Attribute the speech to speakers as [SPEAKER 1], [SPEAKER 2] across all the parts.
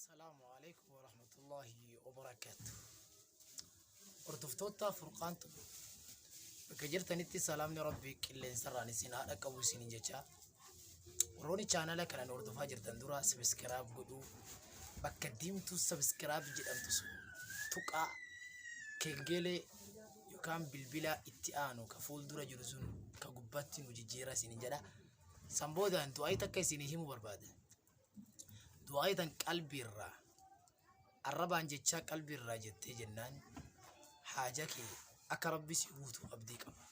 [SPEAKER 1] Assalaamu alaikum warahmatullahi wabarakaatu. Hordoftoota Furqaan Tube bakka jirtanitti salaamni Rabbii qilleensarraan isin haa dhaqqabu isiniin jecha. Warroonni chaanala kanaan hordofaa jirtan dura sabiskiraayib godhuu bakka diimtuu sabiskiraayib jedhamtu sun tuqaa kengeelee yookaan bilbila itti aanu ka fuuldura jiru sun ka gubbaatti nu jijjiira isiniin jedha. San boodaan du'aayii takka isinii himuu barbaada. Du'aayii tan qalbiirraa arrabaan jechaa qalbiirraa jettee jennaan haaja kee akka rabbi si guutu abdii qaba.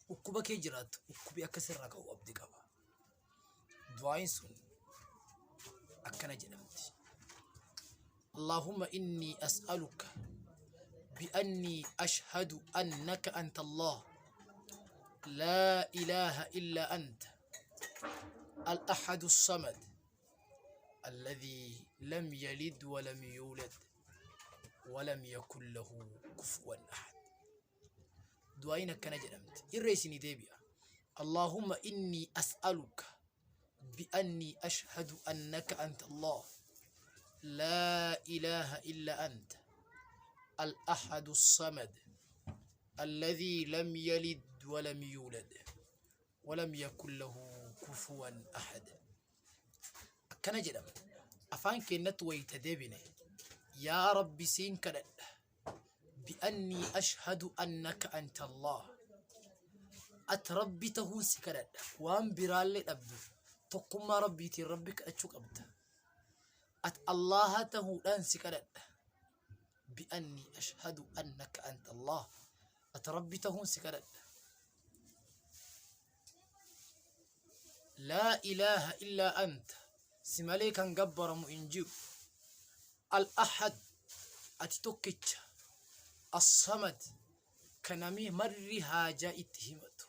[SPEAKER 1] Dhukkuba kee jiraattu dhukkubi akka sirraa ka'u abdii qaba. Du'aayiin sun akkana jedhamti. Allahumma inni as'aluka bi'anni ashhadu annaka anta Allah laa ilaaha illa anta al-ahadu samad alladhi lam yalid wa lam yulad wa lam yakun lahu kufuwan ahad. Du'aayin akkana jedhamti. Irra isinii deebi'a. Allahumma inni as'aluka bi'anni ashhadu annaka anta Allah laa ilaaha illa anta al-ahadu samad alladhi lam yalid wa lam yulad wa lam yakun lahu kufuwan ahad. Akkana jedhama. Afaan keennatti wayita deebine yaa Rabbi siin kadhadha bi'annii ashhadu annaka anta Allah at Rabbi tahuun si kadhadha waan biraallee dhabdu tokkummaa Rabbiitiin Rabbi kadhachuu qabda at Allaha tahuudhaan si kadhadha bi'annii ashhadu annaka anta Allah at Rabbi tahuun si kadhadha laa ilaaha illaa anta si malee kan gabbaramu hin jiru al-ahad ati tokkicha as-samad kan namni marri haajaa itti himatu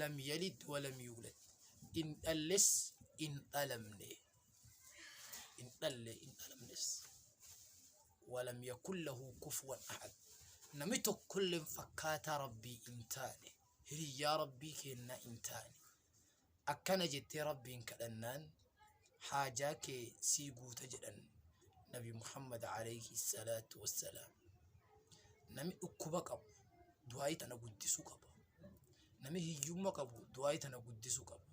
[SPEAKER 1] lam yalid wa lam yuulad in dhalles in dhalamne in dhalle in dhalamnes walam yakun lahu kufuwan ahad namni tokkolleen fakkaataa rabbii hin taane hiriyyaa rabbii keennaa hin taane akkana jettee rabbiin kadhannaan haajaa kee sii guuta jedhan nabi Muhammad alayhi salaatu wassalaam. Nami dhukkuba qabu du'aayii tana guddisuu qaba. Nami hiyyumma qabu du'aayii tana guddisuu qaba.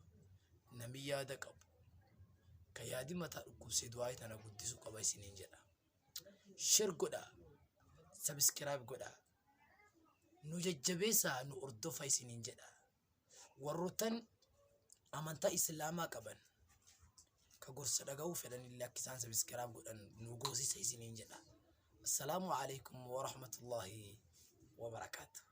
[SPEAKER 1] Nami yaada qabu ka yaadi mataa dhukkubsee du'aayii tana guddisuu qaba isiniin jedha. Share godhaa, subscribe godhaa, nu jajjabeessaa nu hordofa isiniin jedha. Warroottan amantaa Islaamaa qaban ka gorsa dhaga'uu fedhan illee akka isaan sabiskiraab godhan nu goosisa isiniin jedha. Assalaamu alaikum wa rahmatullahi wa barakaatuh.